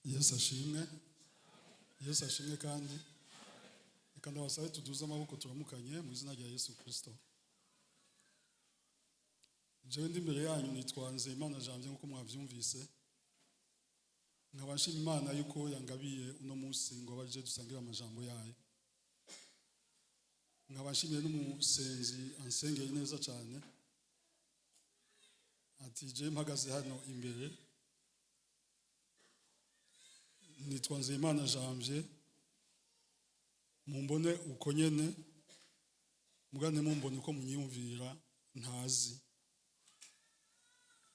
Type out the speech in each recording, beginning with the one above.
Yesu ashimwe. Yesu ashimwe. Kandi reka ndabasabe tuduze amaboko turamukanye mu izina rya Yesu Kirisito. Jewe ndi imbere yanyu nitwa Nzeyimana Janvier, nk'uko mwabyumvise. Nkaba nshima Imana yuko yangabiye uno munsi ngo abaje dusangire amajambo yayo. Nkaba nshimiye n'umusenzi ansengeye neza cyane, ati jewe mpagaze hano imbere nitwa Nzeyimana Janvier, mumbone uko nyene, mugane mumbone uko munyiyumvira ntazi,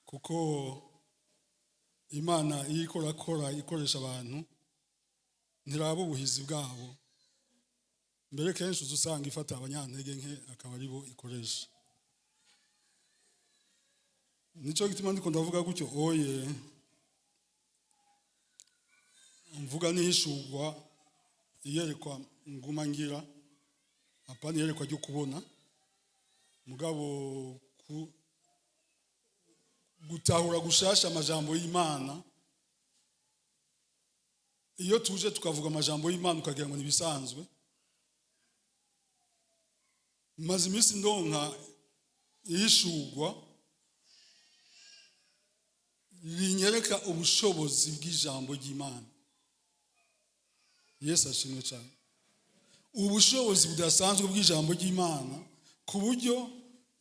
kuko Imana iyo ikorakora ikoresha abantu ntiraba ubuhizi bwabo. Mbere kenshi uza usanga ifata abanyantege nke akaba aribo ikoresha. Nicyo gituma ndiko ndavuga gutyo, oye mvuga nihishurwa iyerekwa nguma ngira, apana iyerekwa ryo kubona, mugabo gutahura gushasha amajambo y'Imana. Iyo tuje tukavuga amajambo y'Imana ukagira ngo nibisanzwe. Maze iminsi ndonka ihishurwa rinyereka ubushobozi bw'ijambo ry'Imana. Yesu ashimwe cyane. Ubushobozi budasanzwe bw'ijambo ry'Imana, ku buryo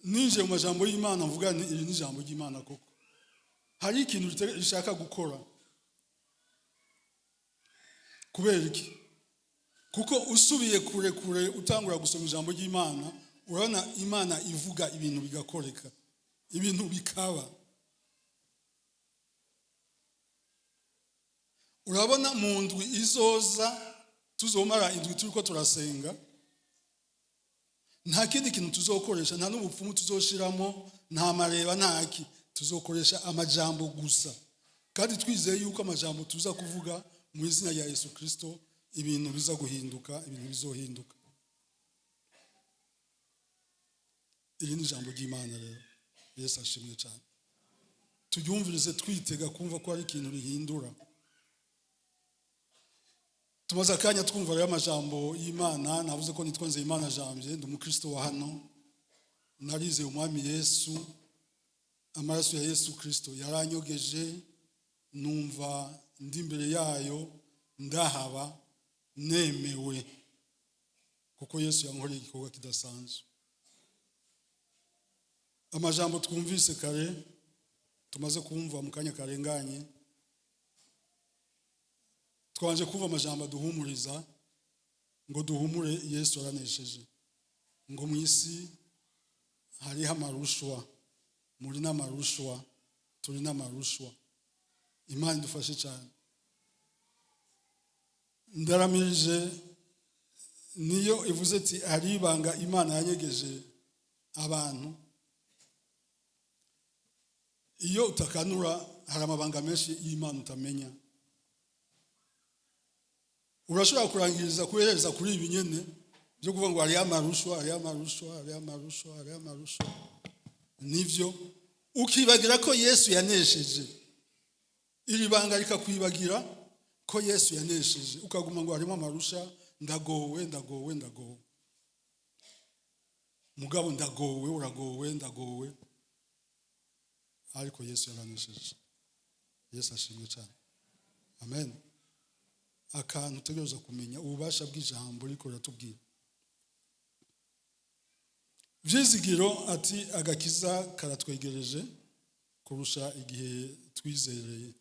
ninjiye mu majambo y'Imana mvuga nti iri ni ijambo ry'Imana koko, hari ikintu rishaka gukora. Kubera iki? Kuko usubiye kure kure utangura gusoma ijambo ry'Imana, urabona Imana ivuga ibintu bigakoreka, ibintu bikaba. Urabona mu ndwi izoza tuzomara indwi turiko turasenga, nta kindi kintu tuzokoresha, nta n'ubupfumu tuzoshiramo, nta mareba, ntaki, tuzokoresha amajambo gusa, kandi twizeye yuko amajambo tuza kuvuga mu izina rya Yesu Kristo ibintu biza guhinduka, ibintu bizohinduka. Iri ni ijambo ry'Imana rero. Yesu ashimwe cyane. Turyumvirize twitega kumva ko hari ikintu rihindura. Tumaze akanya twumva rero amajambo y'Imana. Navuze ko nitwa Nzeyimana Janvier, ndi umukristo wa hano, narizeye umwami Yesu, amaraso ya Yesu Kristo yaranyogeje, numva ndi imbere yayo ndahaba nemewe, kuko Yesu yankoreye igikorwa kidasanzwe. Amajambo twumvise kare, tumaze kumva mu kanya karenganye, twanje kumva amajambo aduhumuriza ngo duhumure, Yesu aranesheje, ngo mu isi hariho amarushwa, muri n'amarushwa, turi n'amarushwa. Imana idufashe cyane. Ndaramirije niyo ivuze ati hari ibanga Imana yanyegeje abantu. Iyo utakanura hari amabanga menshi y'Imana utamenya. Urashobora kurangiriza kuhereza kuri ibi nyene byo kuvuga ngo hariho amarushwa, hariho amarushwa, hariho amarushwa, hariho amarushwa, nivyo ukibagira ko Yesu yanesheje. Iri banga rikakwibagira ko Yesu yanesheje, ukaguma ngo harimo amarusha, ndagowe, ndagowe, ndagowe, mugabo ndagowe, uragowe, ndagowe, ariko Yesu yaranesheje. Yesu ashimwe cyane. Amen. Akantu utegereza kumenya, ububasha bw'ijambo riko riratubwira. Vyizigiro ati agakiza karatwegereje kurusha igihe twizereye,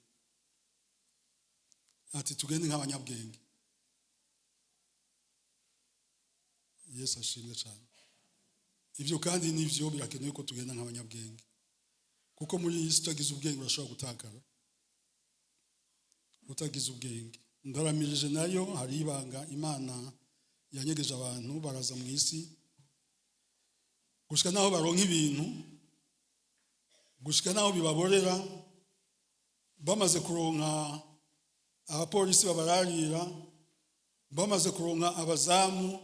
ati tugende nk'abanyabwenge. Yesu ashimwe cyane. Ibyo kandi nivyo birakenewe ko tugenda nk'abanyabwenge, kuko muri iyi si utagize ubwenge urashobora gutakara. Utagize ubwenge. Ndaramirije nayo hari ibanga Imana yanyegeje abantu, baraza mu isi gushika naho baronka ibintu, gushika naho bibaborera, bamaze kuronka abapolisi babararira, bamaze kuronka abazamu,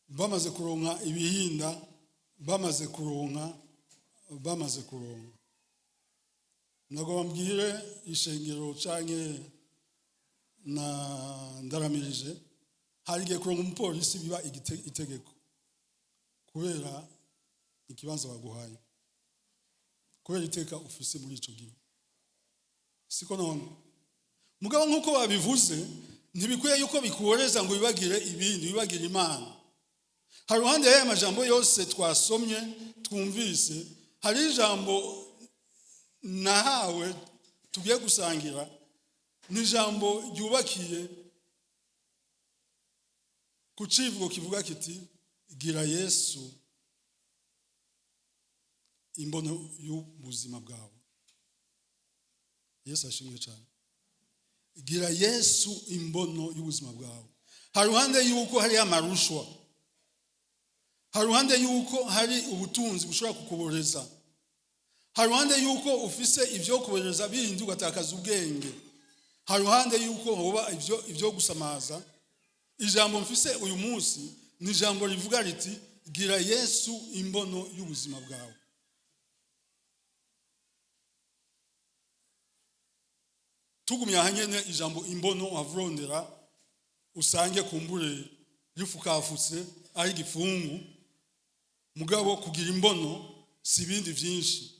bamaze kuronka ibihinda, bamaze kuronka, bamaze kuronka. Ntabwo bambwire ishengero canke Na Ndaramirije, hari igihe kuronka umupolisi biba itegeko kubera ikibanza baguhaye, kubera iteka ufise muri ico gihe, siko? None mugabo, nk'uko babivuze, ntibikwiye yuko bikuboreza ngo wibagire ibindi, wibagire Imana. Hari uruhande y'aya majambo yose twasomye, twumvise, hari ijambo nahawe tugiye gusangira. Ni ijambo ryubakiye ku civugo kivuga kiti: "Gira Yesu imbono y'ubuzima bwawe." Yesu ashimwe cyane. Gira Yesu imbono y'ubuzima bwawe. Hari uruhande y'uko hari amarushwa, hari uruhande y'uko hari ubutunzi bushobora kukuboreza, hari uruhande y'uko ufise ibyo kuboreza bindi ugatakaza ubwenge, hari uruhande y'uko hoba ibyo gusamaza. Ijambo mfise uyu munsi ni ijambo rivuga riti: "Gira Yesu imbono y'ubuzima bwawe." Tugumye aha nyene, ijambo imbono wavurondera usange kumbure rifukafutse ari igifungu. Mugabo kugira imbono si ibindi byinshi.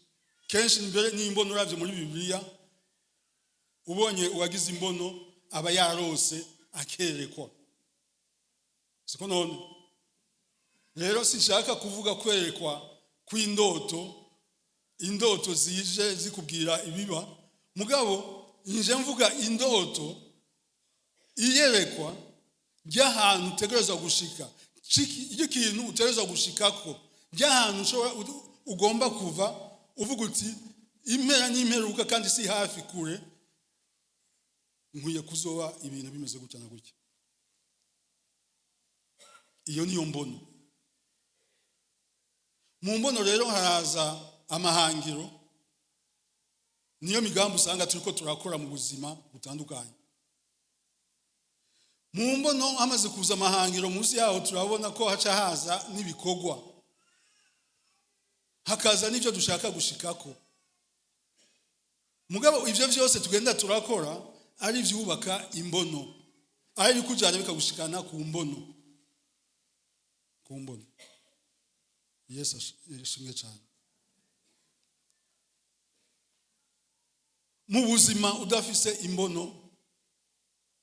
Kenshi mbere n'imbono, uravye muri Bibiliya, ubonye uwagize imbono aba yarose, akerekwa, siko? None rero sinshaka kuvuga kwerekwa kw'indoto, indoto zije zikubwira ibiba. Mugabo nje mvuga indoto, iyerekwa ry'ahantu utegerezwa gushika, ry'ikintu utegerezwa gushikako, ry'ahantu ushobora ugomba kuva, uvuga uti: "Impera n'imperuka, kandi si hafi kure, nkwiye kuzoba ibintu bimeze gutya na gutya." Iyo niyo mbono. Mu mbono rero haraza amahangiro, niyo migambi usanga turiko turakora mu buzima butandukanye. Mu mbono hamaze kuza amahangiro, munsi yaho turabona ko haca haza n'ibikorwa, hakaza n'ibyo dushaka gushikako. Mugabo ivyo vyose tugenda turakora ari ivyubaka imbono, ari ibikujana bikagushikana ku mbono, ku mbono. Yesu ashimwe cyane. Mu buzima udafise imbono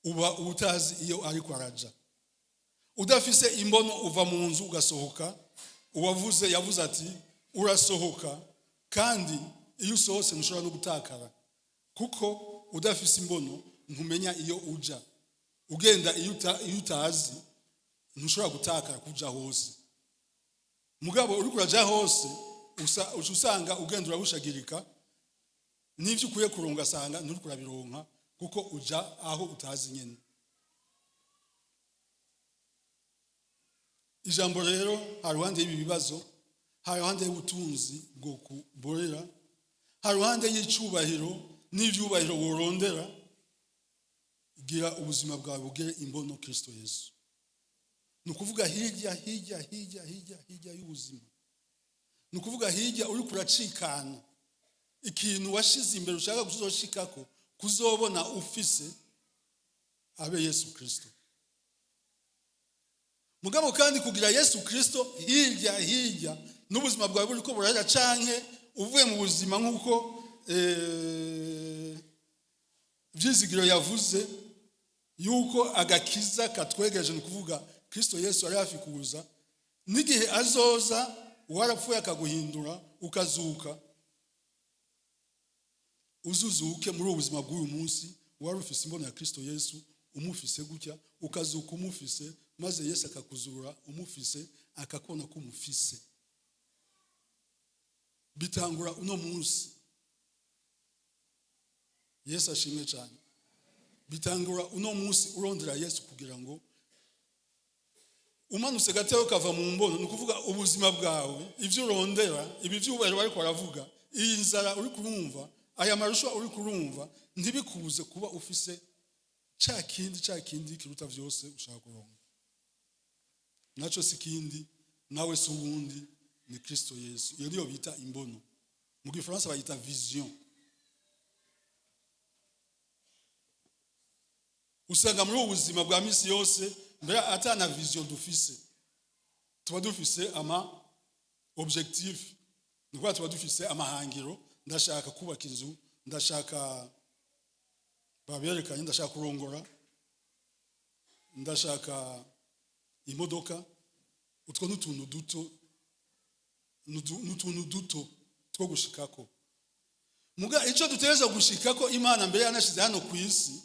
uba utazi iyo ariko araja. Udafise imbono uva mu nzu ugasohoka. Uwavuze yavuze ati: "Urasohoka, kandi iyo usohotse ntushobora no gutakara," kuko udafise imbono ntumenya iyo uja. Ugenda iyo utazi, ntushobora gutakara kuja hose. Mugabo uriko uraja hose, uca usanga ugenda urabushagirika, n'ibyo ukwiye kuronga asanga nturiko urabironka, kuko uja aho utazi nyene. Ijambo rero, hari ruhande y'ibi bibazo, hari ruhande y'ubutunzi bwo kuborera, hari ruhande y'icubahiro n'ivyubahiro worondera, gira ubuzima bwawe bugere imbono Kristo Yesu. Ni ukuvuga hirya, hirya, hirya, hirya, hirya y'ubuzima, ni ukuvuga hirya uri kuracikana ikintu washize imbere ushaka kuzoshikako, kuzobona ufise, abe Yesu Kristo. Mugabo kandi kugira Yesu Kristo hirya hirya n'ubuzima bwawe buriko burahera, canke uvuye mu buzima, nk'uko Vyizigiro yavuze yuko agakiza katwegereje, ni ukuvuga Kristo Yesu ari hafi kuza. N'igihe azoza warapfuye akaguhindura ukazuka, uzuzuke muri ubu buzima bw'uyu munsi wari ufise imbono ya Kristo Yesu, umufise gutya, ukazuka umufise, maze Yesu akakuzura umufise, akakubona ko umufise. Bitangura uno munsi. Yesu ashimwe cyane. Bitangura uno munsi urondera Yesu, kugira ngo umanutse gato ukava mu mbono, ni ukuvuga ubuzima bwawe, ibyo urondera, ibi byubahiro bariko baravuga, iyi nzara uri kurumva, aya marusho uri kurumva, ntibikubuze kuba ufise ca kindi, ca kindi kiruta vyose ushaka kuronka. Naco si kindi, nawe si uwundi, ni Kristo Yesu. Iyo niyo bita imbono, mu gifaransa bayita vision. Usanga muri ubu buzima bwa misi yose mbere atana vision dufise, tuba dufise ama objectif, ni ukuvuga tuba dufise amahangiro. Ndashaka kubaka inzu, ndashaka baberekanye, ndashaka kurongora, ndashaka imodoka. Utwo ni utuntu duto, ni utuntu duto two gushikako. Muga icyo dutegereza gushikako, Imana mbere yanashize hano ku isi,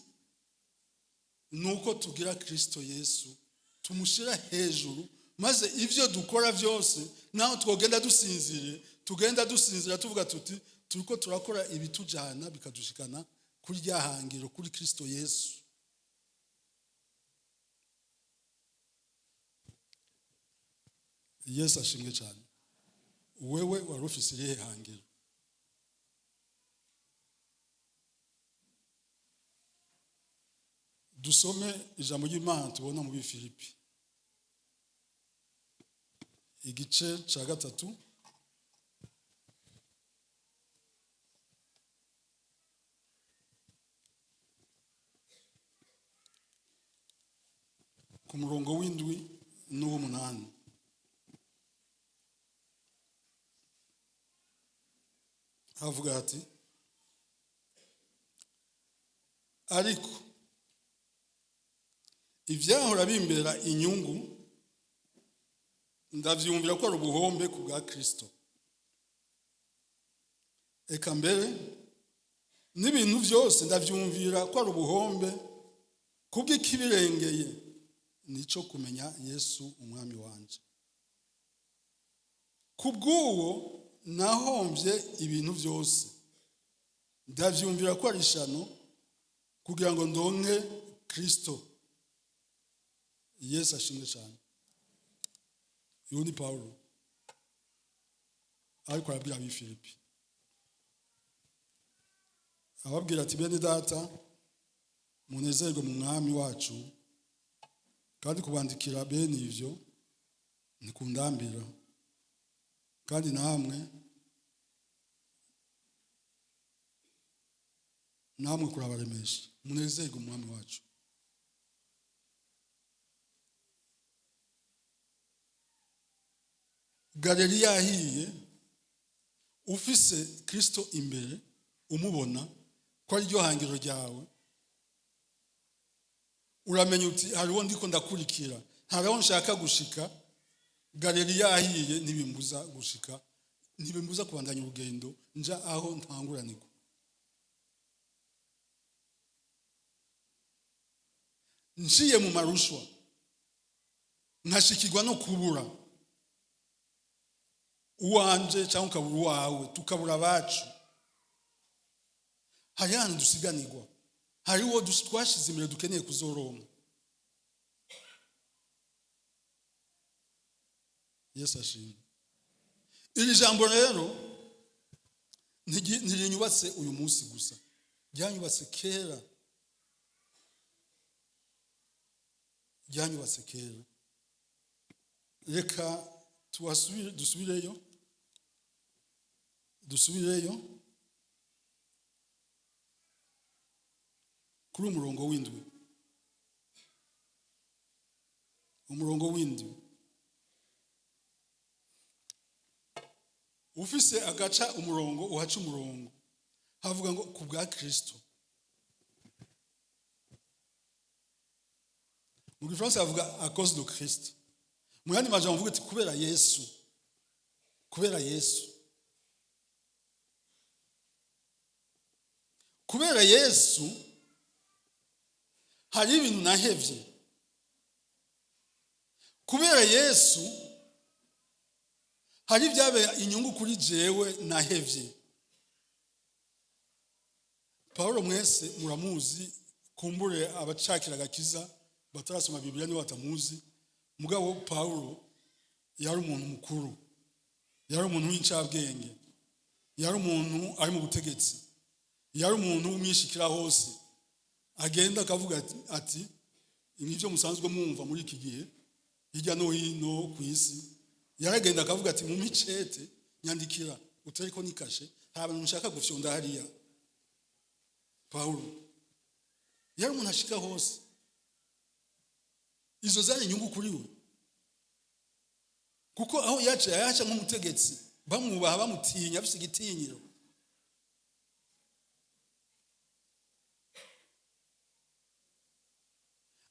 ni uko tugira Kristo Yesu, tumushyira hejuru, maze ibyo dukora byose, naho twogenda dusinziriye, tugenda dusinzira tuvuga tuti turiko turakora ibitujyana bikadushikana kuri rya hangiro, kuri Kristo Yesu. Yesu ashimwe cyane. Wewe wari ufise irihe hangiro? Dusome ijambo ry'Imana tubona mu Bifilipi igice cya 3. Ku murongo w'7 n'uw'umunani. Havuga ati: ariko ibyahora bimbera inyungu ndabyumvira ko ari ubuhombe ku bwa Kristo. Eka mbere n'ibintu byose ndabyumvira ko ari ubuhombe kubw'ikibirengeye, nico kumenya Yesu umwami wanje. Kubw'uwo nahombye ibintu byose, ndabyumvira ko ari ishano kugira ngo ndonke Kristo. Yesu ashimwe cyane. Uyu ni Paulo ariko arabwira ab'i Filipi, ababwira ati: bene data, munezerwe mu mwami wacu, kandi kubandikira bene ivyo ntikundambira, kandi namwe kurabaremesha. Munezerwe mu mwami wacu. Galeri yahiye, ufise Kristo imbere, umubona ko ari ryo hangiro ryawe, uramenya uti hariho ndiko ndakurikira, hariho nshaka gushika. Galeri yahiye ntibimbuza gushika, ntibimbuza kubandanya urugendo nja aho ntanguranirwa. Nciye mu marushwa nkashikirwa no kubura uwanje cyangwa ukabura uwawe, tukabura abacu, hari ahantu dusiganirwa, hari uwo twashize imbere dukeneye kuzoronka. Yesu ashimwe. Iri jambo rero ntirinyubatse uyu munsi gusa, ryanyubatse kera, ryanyubatse kera. Reka dusubireyo, dusubireyo kuri umurongo w'7, umurongo w'7. Ufise agaca umurongo, uhaca umurongo, havuga ngo ku bwa Kristo. Mu gifaransa havuga à cause de Christ. Mu yandi majambo mvuga ati kubera Yesu, kubera Yesu, kubera Yesu hari ibintu nahevye. Kubera Yesu hari ibyabaye inyungu kuri jewe nahevye. Paulo mwese muramuzi, kumbure abacakira agakiza batarasoma Bibiliya nibo batamuzi. Mugabo Paulo yari umuntu mukuru, yari umuntu w'incabwenge, yari umuntu ari mu butegetsi, yari umuntu w'umwishikira hose, agenda akavuga ati ibyo musanzwe mwumva muri iki gihe hirya no hino ku isi. Yaragenda akavuga ati mu micete nyandikira utariko nikashe, hari abantu nshaka gufyonda hariya. Paulo yari umuntu ashika hose. Izo zari inyungu kuri we, kuko aho yaca yaca nk'umutegetsi, bamwubaha, bamutinya, afise igitinyiro.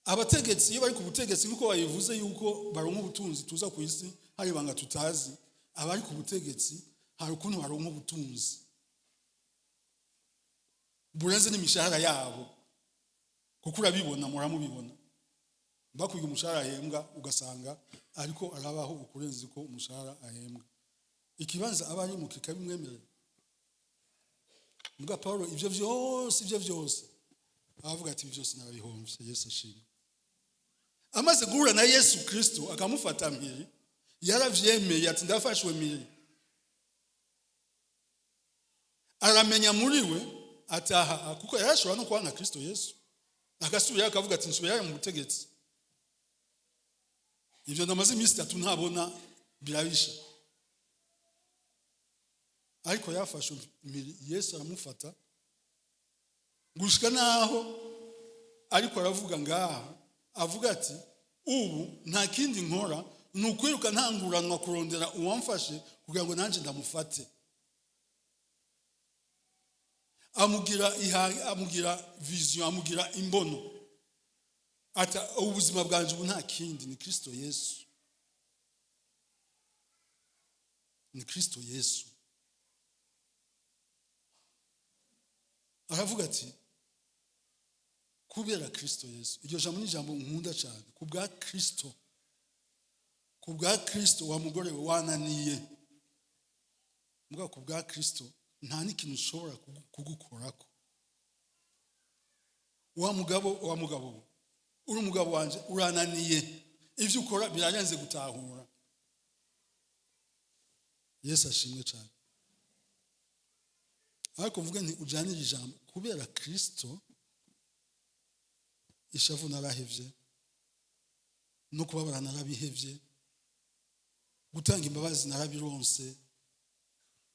Abategetsi iyo bari ku butegetsi, nk'uko babivuze yuko baronka ubutunzi, tuza ku isi hari ibanga tutazi. Abari ku butegetsi hari ukuntu baronka ubutunzi burenze n'imishahara yabo, kuko urabibona, muramubibona, bakwiga umushahara ahembwa, ugasanga ariko arabaho ukurenze ko umushahara ahembwa, ikibanza aba arimo kikabimwemerera. Mbwa Paulo ivyo vyose aravuga ati: "Byose narabihomvye." Yesu ashimwe. Amaze guhura na Yesu Kristo akamufata mpiri, yaravyemeye ati: "Ndafashwe mpiri." Aramenya muri we ataha, kuko yarashobora no kuba nka Kristo Yesu, agasubirayo akavuga ati: "Nsubirayo mu butegetsi, ibyo ndamaze iminsi 3 ntabona birabisha." Ariko yafashe mpiri, Yesu aramufata, gushika naho ariko aravuga ngaha, avuga ati: "Ubu nta kindi nkora, ni ukwiruka ntanguranwa kurondera uwamfashe kugira ngo nanjye ndamufate." Amugira vision, amugira imbono, ati: "Ubuzima bwanjye ubu nta kindi, ni Kristo Yesu, ni Kristo Yesu." Aravuga ati: "Kubera Kristo Yesu." Iryo jambo ni ijambo nkunda cyane, ku bwa Kristo, ku bwa Kristo. Wa mugore we wananiye, mbwa ku bwa Kristo nta n'ikintu ushobora kugukorako. Wa mugabo, wa mugabo we, uri umugabo wanje, urananiye, ibyo ukora birarenze gutahura. Yesu ashimwe cyane. Ariko mvuge nti ujyanire ijambo: kubera Kristo, ishavu narahevye, no kubabara narabihevye, gutanga imbabazi narabironse,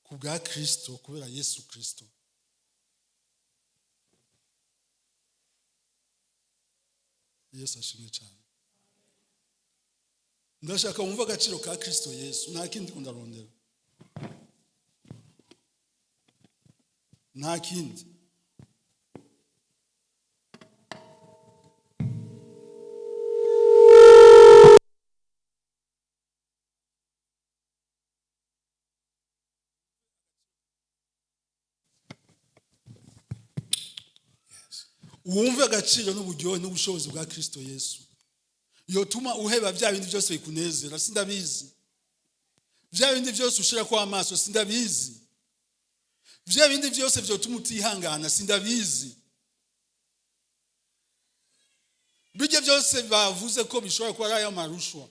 ku bwa Kristo, kubera Yesu Kristo. Yesu ashimwe cyane. Ndashaka wumva agaciro ka Kristo Yesu. Nta kindi ndarondera, nta kindi. Wumve agaciro n'uburyohe n'ubushobozi bwa Kristo Yesu, yotuma uheba bya bindi byose bikunezera, sindabizi, bya bindi byose ushira ko amaso, sindabizi, bya bindi byose byotuma utihangana, sindabizi, bijya byose bavuze ko bishobora kuba ari ayo marushwa,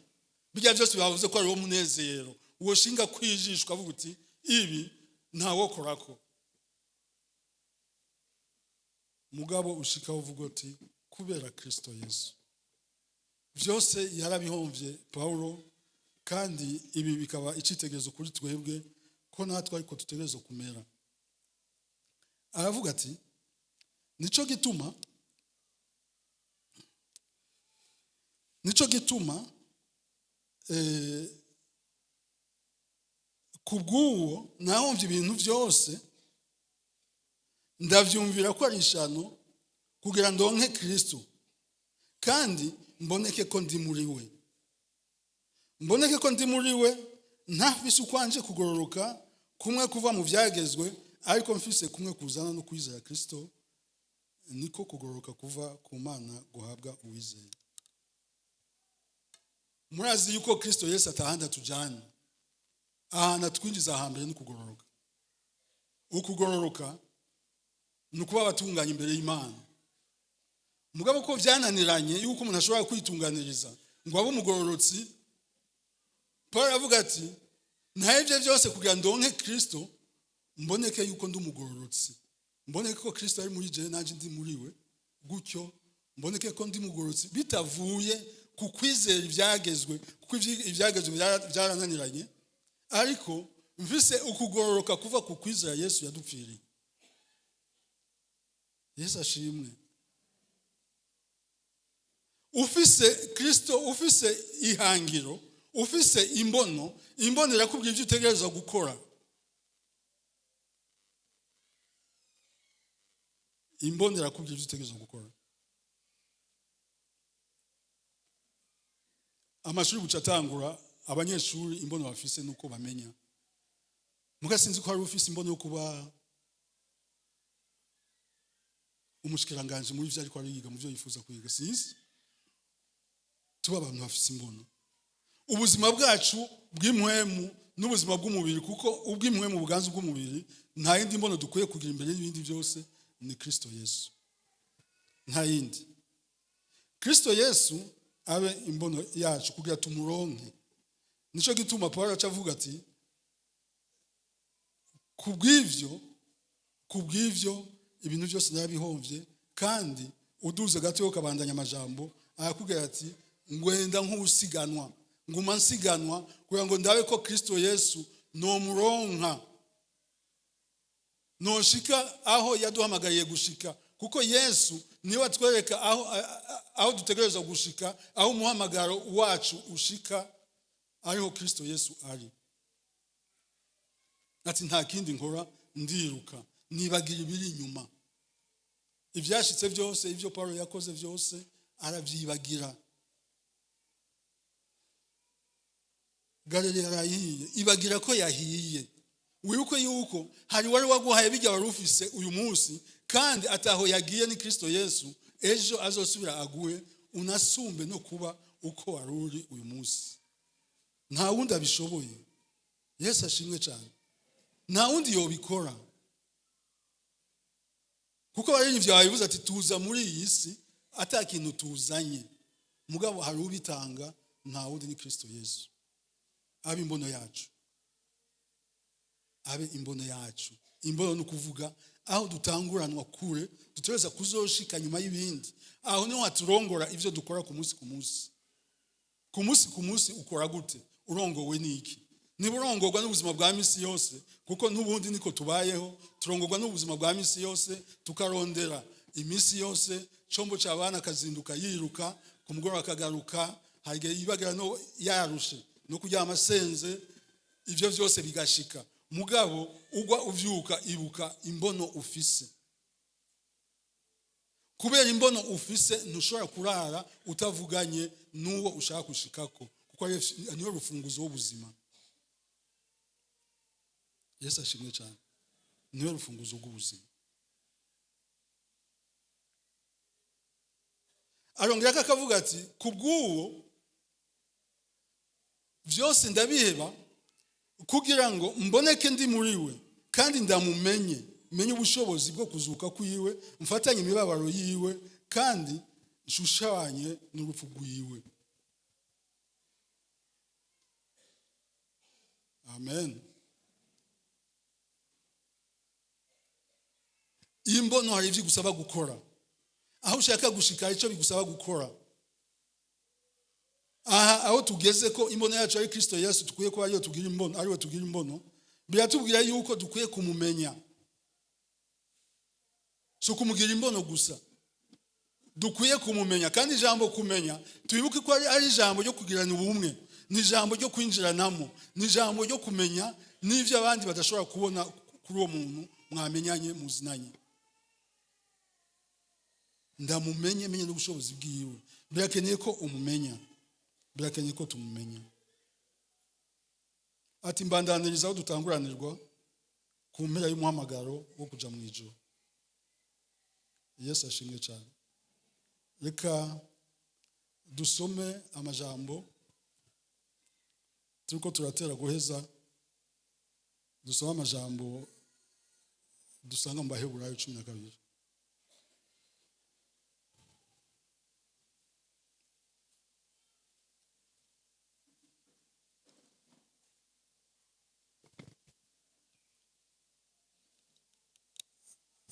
bijya byose bavuze ko ari uwo munezero uwo shinga kwijishwa, avuga uti: "Ibi ntawokorako." Mugabo ushika uvuga uti: "Kubera Kristo Yesu." Byose yarabihomvye Paulo, kandi ibi bikaba icitegerezo kuri twebwe ko natwe ariko dutegerezwa kumera. Aravuga ati: "Nico gituma kubw'uwo nahomvye ibintu byose, ndavyumvira ko ari ishano, kugira ndonke Kristo, kandi mboneke ko ndi muri we, mboneke ko ndi muri we, ntafise ukwanje kugororoka kumwe kuva mu byagezwe, ariko mfise kumwe kuzana no kwizera Kristo, niko kugororoka kuva ku Mana guhabwa uwizeye." Murazi yuko Kristo Yesu atahandi atujyana, ahantu atwinjiza hambere ni kugororoka. Ukugororoka ni ukuba abatunganye imbere y'Imana. Mugabo ko byananiranye yuko umuntu ashobora kwitunganiriza ngo abe umugororotsi, Paul aravuga ati: "Ntahevye byose kugira ndonke Kristo, mboneke yuko ndi umugororotsi, mboneke ko Kristo ari muri jewe nanjye ndi muri we, gutyo mboneke ko ndi umugororotsi bitavuye ku kwizera ibyagezwe, kuko ibyagezwe byarananiranye, ariko mvise ukugororoka kuva ku kwizera Yesu yadupfiriye." Yesu ashimwe. Ufise Kristo, ufise ihangiro, ufise imbono, imbono irakubwira ibyo utegerezwa gukora. Imbono irakubwira ibyo utegerezwa gukora. Amashuri buca atangura, abanyeshuri imbono bafise nuko bamenya. Muga sinzi ko hari ufise imbono yo kuba umushikiranganje muri ivyo ariko ariga, mu byo yifuza kwiga, sinzi. Tuba abantu bafise imbono. Ubuzima bwacu bw'impwemu n'ubuzima bw'umubiri, kuko ubw'impwemu buganza ubw'umubiri, nta yindi mbono dukwiye kugira imbere y'ibindi byose, ni Kristo Yesu, nta yindi. Kristo Yesu abe imbono yacu kugira tumuronke. Nico gituma Paul aca avuga ati kubw'ivyo ibintu byose narabihomvye. Kandi uduze gato ukabandanya amajambo, arakubwira ati ngwenda nk'usiganwa, nguma nsiganwa kugira ngo ndabe ko Kristo Yesu nomuronka, noshika aho yaduhamagariye gushika. Kuko Yesu niwe atwereka aho dutegerezwa gushika, aho umuhamagaro wacu ushika, ariho Kristo Yesu ari. Ati nta kindi nkora, ndiruka, nibagira ibiri inyuma. Ivyashitse byose, ivyo Paulo yakoze byose aravyibagira. Galilea yarahiye, ibagira ko yahiye. Wibuke yuko hari wari waguhaye bijya wari ufise uyu munsi, kandi ataho yagiye ni Kristo Yesu, ejo azosubira aguhe unasumbe no kuba uko wari uri uyu munsi. Nta wundi abishoboye. Yesu ashimwe cyane. Nta wundi yobikora. Kuko abaririmbyi babivuze ati tuza muri iyi si ata kintu tuzanye, mugabo hari ubitanga, nta wundi ni Kristo Yesu. Abe imbono yacu, abe imbono yacu. Imbono ni ukuvuga aho dutanguranwa kure, dutegereza kuzoshika nyuma y'ibindi. Aho niho haturongora ivyo dukora ku munsi ku munsi. Ku munsi ku munsi ukora gute? Urongowe n'iki? Niba urongorwa n'ubuzima bwa misi yose, kuko n'ubundi niko tubayeho, turongorwa n'ubuzima bwa misi yose, tukarondera imisi yose. Combo c'abana akazinduka yiruka, ku mugoroba akagaruka, hari igihe yibagira no yarushe no kuryama asenze, ivyo vyose bigashika. Mugabo ugwa uvyuka, ibuka imbono ufise. Kubera imbono ufise ntushobora kurara utavuganye n'uwo ushaka gushikako, kuko niyo rufunguzo w'ubuzima. Yesu ashimwe cyane. Niyo rufunguzo rw'ubuzima. Arongera akavuga ati kubw'uwo vyose ndabiheba kugira ngo mboneke ndi muri we, kandi ndamumenye, menye ubushobozi bwo kuzuka kwiwe, mfatanye imibabaro yiwe, kandi nshushanye n'urupfu rwiwe. Amen. Imbono hari ivyo igusaba gukora. Aho ushaka gushika ico bigusaba gukora. Aha aho tugeze ko imbono yacu ari Kristo Yesu, tukwiye kuba ariyo tugira imbono, ariwe tugira imbono. Biratubwira yuko dukwiye kumumenya. Si kumugira imbono gusa, dukwiye kumumenya. Kandi ijambo kumenya, twibuke ko ari ijambo ryo kugirana ubumwe, ni ijambo ryo kwinjiranamo, ni ijambo ryo kumenya n'ivyo abandi badashobora kubona kuri uwo muntu mwamenyanye, muzinanye. Ndamumenye, menye n'ubushobozi bwiwe. Birakeneye ko umumenya, birakeneye ko tumumenya. Ati mbandaniriza aho dutanguranirwa ku mpera y'umuhamagaro wo kuja mu ijuru. Yesu ashimwe cyane. Reka dusome amajambo turiko turatera guheza. Dusome amajambo dusanga mu Baheburayo 12.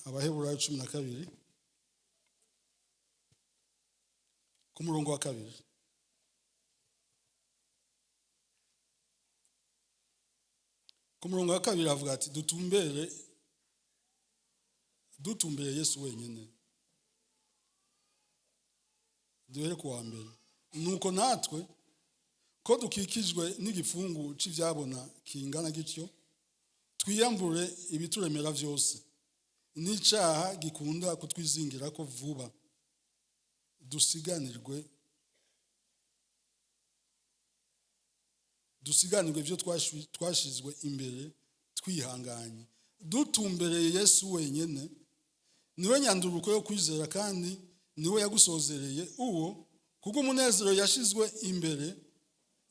Abaheburayo 12 ku murongo wa 2. Ku murongo wa 2 avuga ati dutumbere Yesu wenyine. Duhere ku wa mbere. Nuko natwe ko dukikijwe n'igifungu cy'ibyabona kingana gityo, twiyambure ibituremera byose n'icyaha gikunda kutwizingira ko vuba, dusiganirwe ibyo twashizwe imbere twihanganye, dutumbereye Yesu wenyine. Niwe nyanduruko yo kwizera kandi niwe yagusozereye. Uwo kuko umunezero yashizwe imbere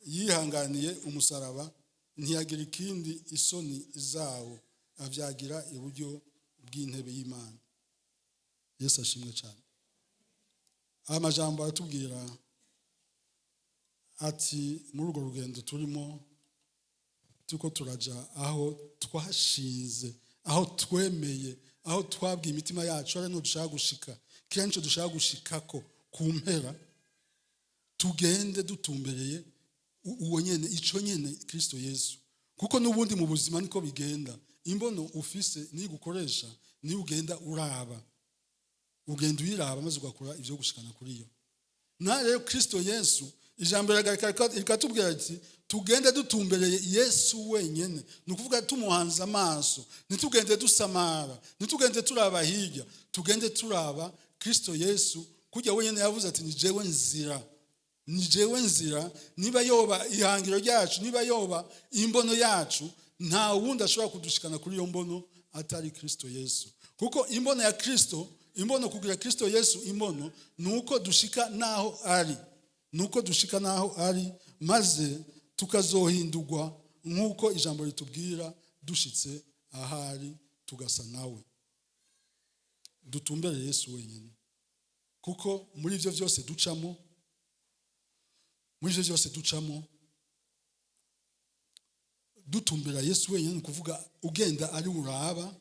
yihanganiye umusaraba, ntiyagira ikindi isoni zawo, avyagira iburyo bw'intebe y'Imana. Yesu ashimwe cyane. Aya majambo aratubwira ati muri urwo rugendo turimo, turiko turaja aho twashinze, aho twemeye, aho twabwiye imitima yacu ari no dushaka gushika, kiriya nico dushaka gushikako ku mpera. Tugende dutumbereye uwo nyene, ico nyene, Kristo Yesu. Kuko n'ubundi mu buzima niko bigenda. Imbono ufise niyo ugukoresha, niyo ugenda uraba, ugenda uyiraba maze ugakora ivyo gushikana kuri yo. Na rero Kristo Yesu, ijambo rikatubwira ati tugende dutumbereye Yesu wenyene. Ni ukuvuga tumuhanze amaso, ntitugende dusamara, ntitugende turaba hirya, tugende turaba Kristo Yesu. Kujya wenyene yavuze ati ni jewe nzira, ni jewe nzira. Niba yoba ihangiro ryacu, niba yoba imbono yacu, nta wundi ashobora kudushikana kuri iyo mbono atari Kristo Yesu. Kuko imbono ya Kristo, imbono kugira Kristo Yesu imbono, nuko dushika naho ari, nuko dushika naho ari, maze tukazohindurwa nk'uko ijambo ritubwira, dushitse ahari tugasa nawe. Dutumbere Yesu wenyine, kuko muri ivyo vyose ducamo, muri ivyo vyose ducamo, dutumbera Yesu wenyine. Ni ukuvuga ugenda ari uraba,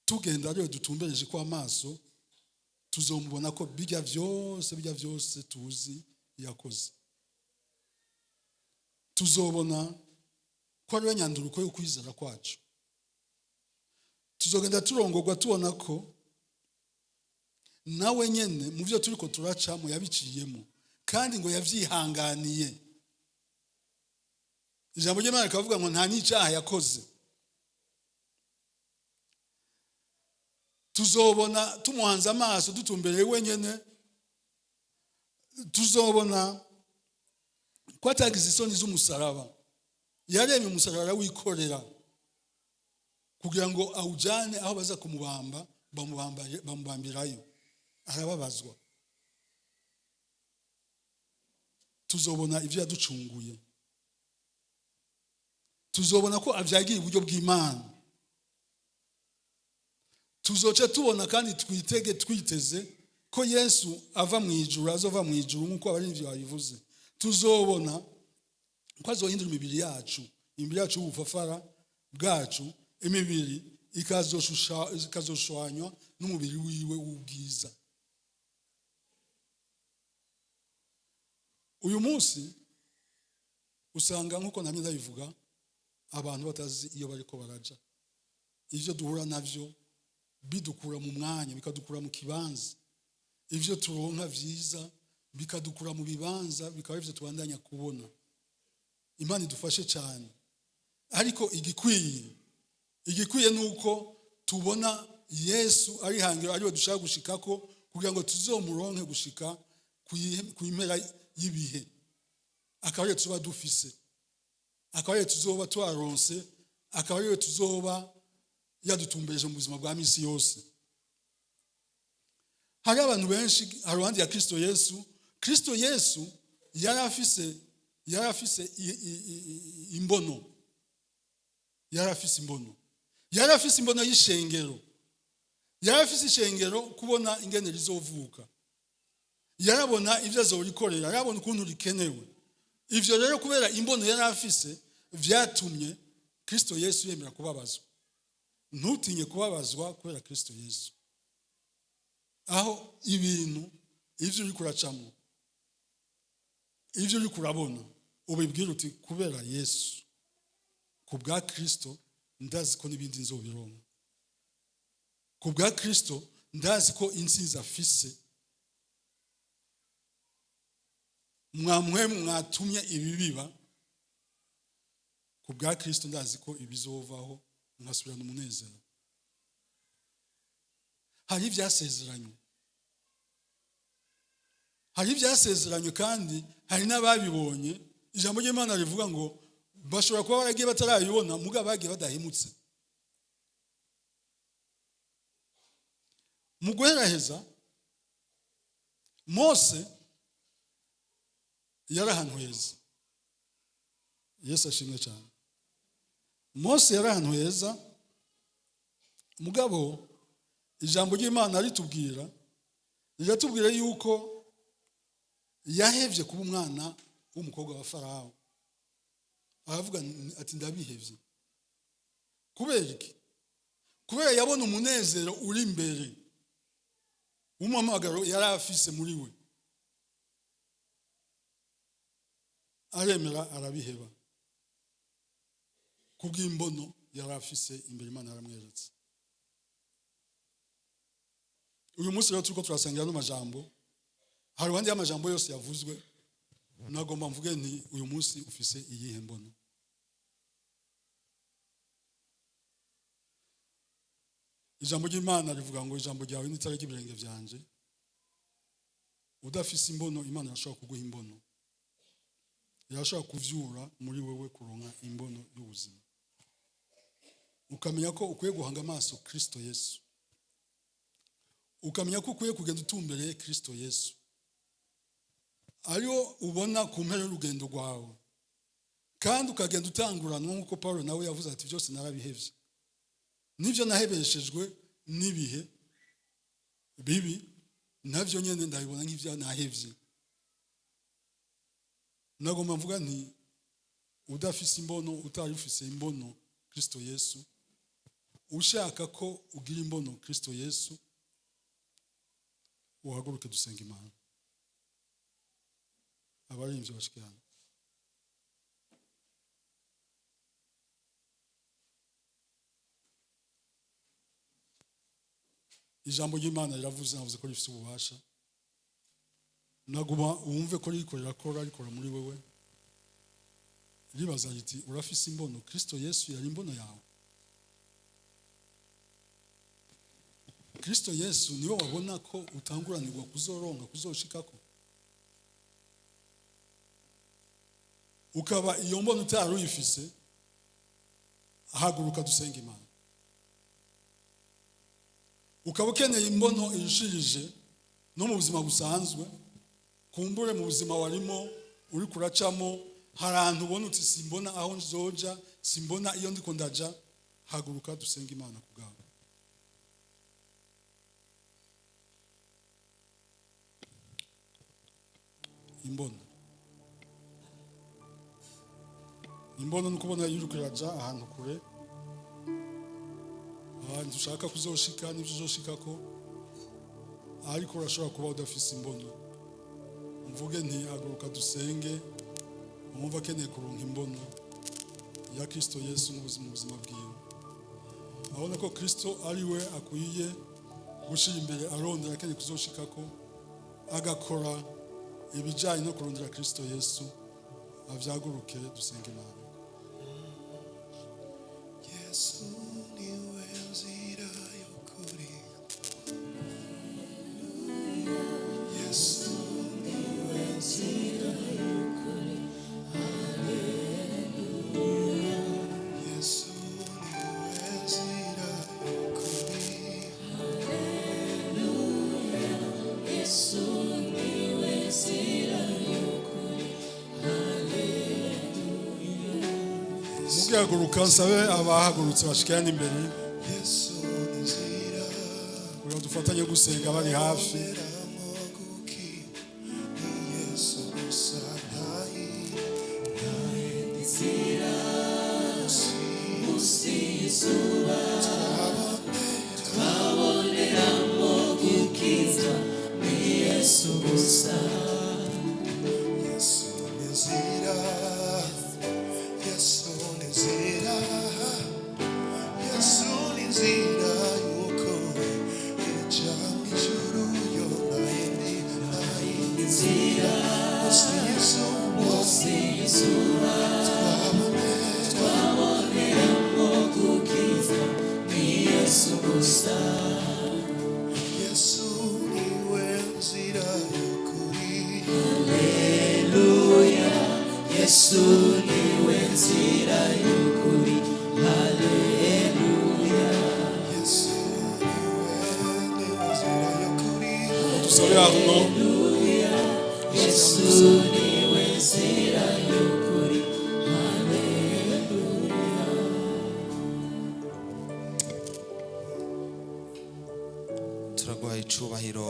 tugenda ariwe dutumbereje ko amaso, tuzomubona ko bijya vyose, bijya vyose tuzi yakoze. Tuzobona ko ariwe nyanduruko yo kwizera kwacu. Tuzogenda turongorwa tubona ko nawe nyene mu byo turiko turacamo yabiciyemo, kandi ngo yavyihanganiye. Ijambo ry'Imana rikavuga ngo nta n'icyaha yakoze. Tuzobona tumuhanze amaso, dutumbereye wenyene. Tuzobona ko atagize isoni z'umusaraba. Yaremye umusaraba arawikorera kugira ngo awujane aho baza kumubamba, bamubambirayo, arababazwa. Tuzobona ivyo yaducunguye. Tuzobona ko avyagiye iburyo bw'Imana. Tuzoca tubona kandi twitege, twiteze ko Yesu ava mu ijuru, azova mu ijuru nk'uko abaririmbyi babivuze. Tuzobona ko azohindura imibiri yacu, imibiri yacu y'ubufafara bwacu, imibiri ikazoshushanywa n'umubiri wiwe w'ubwiza. Uyu munsi usanga nk'uko namye ndabivuga, abantu batazi iyo bariko baraja. Ivyo duhura navyo bidukura mu mwanya, bikadukura mu kibanza. Ivyo turonka vyiza bikadukura mu bibanza, bikaba ivyo tubandanya kubona. Imana idufashe cyane. Ariko igikwiye nuko tubona Yesu ari hangiro, ariwe dushaka gushikako, kugira ngo tuzomuronke gushika ku impera y'ibihe. Akaba ariwe tuzoba dufise, akaba ariwe tuzoba twaronse, akaba ariwe tuzoba yadutumbereje mu buzima bwa misi yose. Hari abantu benshi haruhande ya Kristo Yesu. Kristo Yesu yari afise imbono, yari afise imbono, yari afise imbono y'ishengero, yari afise ishengero kubona ingene rizovuka. Yarabona ivyo azorikorera, yarabona ukuntu rikenewe. Ivyo rero kubera imbono yari afise vyatumye Kristo Yesu yemera kubabazwa. Ntutinye kubabazwa kubera Kristo Yesu. Aho ibintu ivyo uri kuracamo, ivyo uri kurabona, ubibwira uti kubera Yesu, ku bwa Kristo ndazi ko n'ibindi nzobironka. Ku bwa Kristo ndazi ko intsinzi afise Mwamwe mwatumye ibi biba ku bwa Kristo, ndazi ko ibizovaho nkasubirana umunezero. Hari ibyasezeranywe, hari ibyasezeranywe, kandi hari n'ababibonye. Ijambo ry'Imana rivuga ngo bashobora kuba baragiye batarabibona, mugabo bagiye badahemutse. Mu guheraheza, Mose yari ahantu heza. Yesu ashimwe cyane. Mose yari ahantu heza, mugabo ijambo ry'Imana ritubwira, riratubwira yuko yahevye kuba umwana w'umukobwa wa Farawo. Aravuga ati ndabihevye. Kubera iki? Kubera yabona umunezero uri imbere w'umuhamagaro yari afise muri we, aremera arabiheba kubw'imbono yari afise imbere Imana yaramweretse. Uyu munsi rero turiko turasangira n'amajambo, hari uruhande y'amajambo yose yavuzwe, nagomba mvuge nti uyu munsi ufise iyihe mbono? Ijambo ry'Imana rivuga ngo ijambo ryawe ni itara ry'ibirenge byanje. Udafise imbono, Imana irashobora kuguha imbono, irashobora kuvyura muri wewe kuronka imbono y'ubuzima, ukamenya ko ukwiye guhanga amaso Kristo Yesu, ukamenya ko ukwiye kugenda utumbereye Kristo Yesu, ariyo ubona ku mpera y'urugendo rwawe, kandi ukagenda utanguranwa nk'uko Paulo nawe yavuze ati byose narabihevye, nibyo nahebeshejwe n'ibihe bibi nabyo nyene ndabibona nk'ivyo nahevye. Nagomba mvuga nti udafise imbono, utari ufise imbono Kristo Yesu, ushaka ko ugira imbono Kristo Yesu, uhaguruke dusenga Imana. Abarinzi bashikirana. Ijambo ry'Imana riravuze, navuze ko rifite ububasha. Naguma wumve ko ririko rirakora, rikora muri wewe. Ribaza riti urafise imbono? Kristo Yesu yari imbono yawe. Kristo Yesu niwe wabona ko utanguranirwa kuzoronka, kuzoshikako, ukaba iyo mbono utari uyifise. Haguruka dusenga Imana. Ukaba ukeneye imbono irushirije no mu buzima busanzwe, kumbure mu buzima warimo uri kuracamo, hari ahantu ubona uti simbona aho nzoja, simbona iyo ndiko ndaja. Haguruka dusenga Imana ku bwawe. Imbono, imbono ni ukubona yuko iraja ahantu kure, ahantu ushaka kuzoshika n'ibyo uzoshikako, ariko urashobora kuba udafise imbono. Mvuge nti haguruka dusenge, umwumva akeneye kuronka imbono ya Kristo Yesu mu buzima bwiwe, abona ko Kristo ari we akwiye gushira imbere, arondera akeneye kuzoshikako, agakora ibijyanye no kurondera Kristo Yesu. Avyaguruke dusenge Imana. Yesu niwe nzira y'ukuri, Yesu niwe nzira y'ukuri, Haleluya. Yesu niwe nzira y'ukuri, Haleluya. Yesu niwe nzira y'ukuri, Haleluya. Mugihaguruka nsabe abahagurutse bashikirane imbere Yesu ni nzira kugira ngo dufatanye gusenga bari hafi. Yesu gusa Nzira munsi y'izuba twaboneramo gukizwa ni Yesu gusa. Yesu ni nzira, Yesu ni nzira, Yesu ni nzira y'ukuri ija mu ijuru, yo nta yindi, nta yindi Nzira munsi y'izuba. Izuba twaboneramo gukizwa ni Yesu gusa. Yesu niwe nzira y'ukuri. Haleluya, Yesu niwe nzira y'ukuri. Haleluya. Yesu niwe nzira y'ukuri. Dusabe Arno. Yesu niwe nzira y'ukuri. Haleluya. Turaguha icubahiro,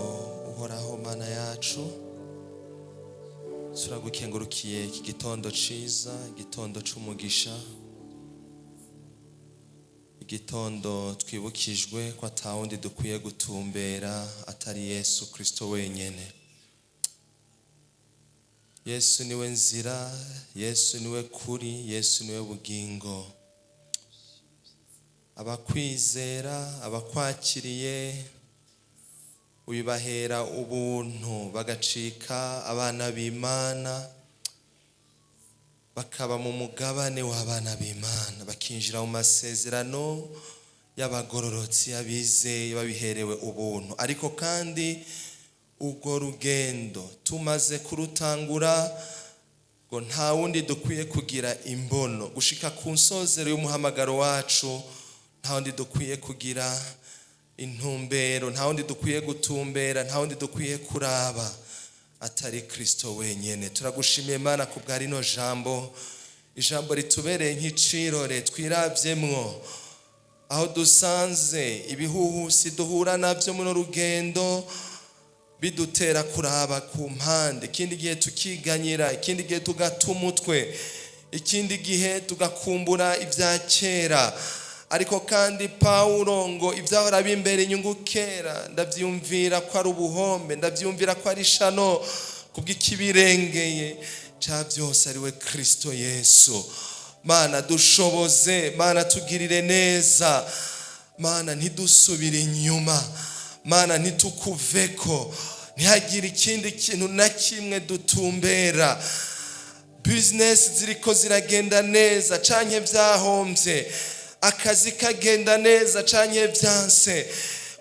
Uhoraho Mana yacu. Turagukengurukiye iki gitondo ciza, igitondo c'umugisha, igitondo twibukijwe ko atawundi dukwiye gutumbera atari Yesu Kristo wenyene. Yesu niwe nzira, Yesu niwe kuri, Yesu niwe bugingo. Abakwizera, abakwakiriye, ubibahera ubuntu, bagacika abana b'Imana, bakaba mu mugabane w'abana b'Imana, bakinjira mu masezerano y'abagororotsi, abizeye babiherewe ubuntu. Ariko kandi urwo rugendo tumaze kurutangura, ngo nta wundi dukwiye kugira imbono gushika ku nsozero y'umuhamagaro wacu. Nta wundi dukwiye kugira intumbero, nta wundi dukwiye gutumbera, nta wundi dukwiye kuraba atari Kristo wenyene. Turagushimiye Mana ku bwa rino jambo, ijambo ritubereye nk'icirore twiravyemwo aho dusanze ibihuhusi duhura navyo muno rugendo, bidutera kuraba ku mpande, ikindi gihe tukiganyira, ikindi gihe tugata umutwe, ikindi gihe tugakumbura ibya kera. Ariko kandi Pawulo ngo ibyahora bimbera inyungu kera ndabyumvira ko ari ubuhombe, ndabyumvira ko ari ishano kubw'ikibirengeye cya byose, ari we Kristo Yesu. Mana dushoboze, Mana tugirire neza, Mana ntidusubire inyuma, Mana ntitukuveko, ntihagire ikindi kintu na kimwe dutumbera. Bizinesi ziriko ziragenda neza canke vyahombye, akazi kagenda neza canke vyanse,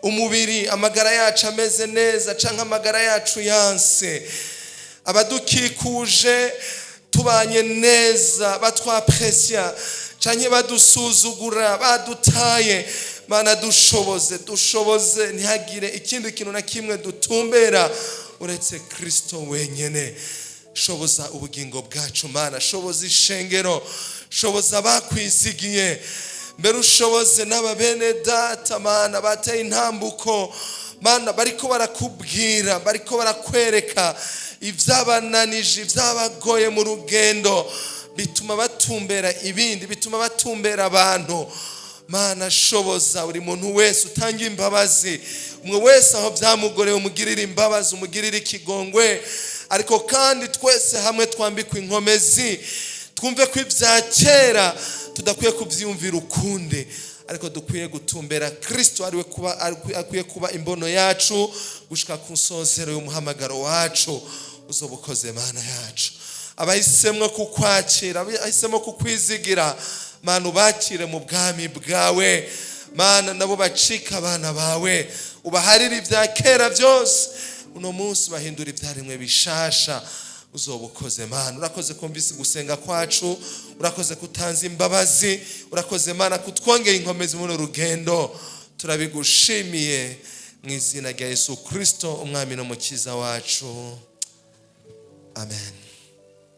umubiri amagara yacu ameze neza canke amagara yacu yanse, abadukikuje tubanye neza, batwapresya canke badusuzugura, badutaye. Mana dushoboze, dushoboze ntihagire ikindi kintu na kimwe dutumbera uretse Kristo wenyene. Shoboza ubugingo bwacu Mana, shoboza ishengero, shoboza abakwizigiye, mbere ushoboze n'aba bene data Mana bateye intambuko, Mana bariko barakubwira, bariko barakwereka ibyabananije, ibyabagoye mu rugendo, bituma batumbera ibindi, bituma batumbera abantu. Mana shoboza buri muntu wese, utanga imbabazi, umwe wese aho byamugoreye umugirire imbabazi, umugirire ikigongwe. Ariko kandi twese hamwe twambikwe inkomezi, twumve ko ibya kera tudakwiye kubyiyumvira ukundi, ariko dukwiye gutumbera Kristo, ariwe kuba akwiye kuba imbono yacu gushika ku nsozero y'umuhamagaro wacu. Uzoba ukoze Mana yacu. Abahisemwo kukwakira, abahisemo kukwizigira, Mana ubakire mu bwami bwawe. Mana nabo bacika abana bawe, ubaharire ibya kera byose, uno munsi bahindura ibyaremwe bishasha. Uzoba ukoze Mana. Urakoze kumvise gusenga kwacu, urakoze kutanza imbabazi, urakoze Mana kutwongera inkomezi muri uru rugendo. Turabigushimiye mu izina rya Yesu Kristo, umwami n'umukiza wacu, amen.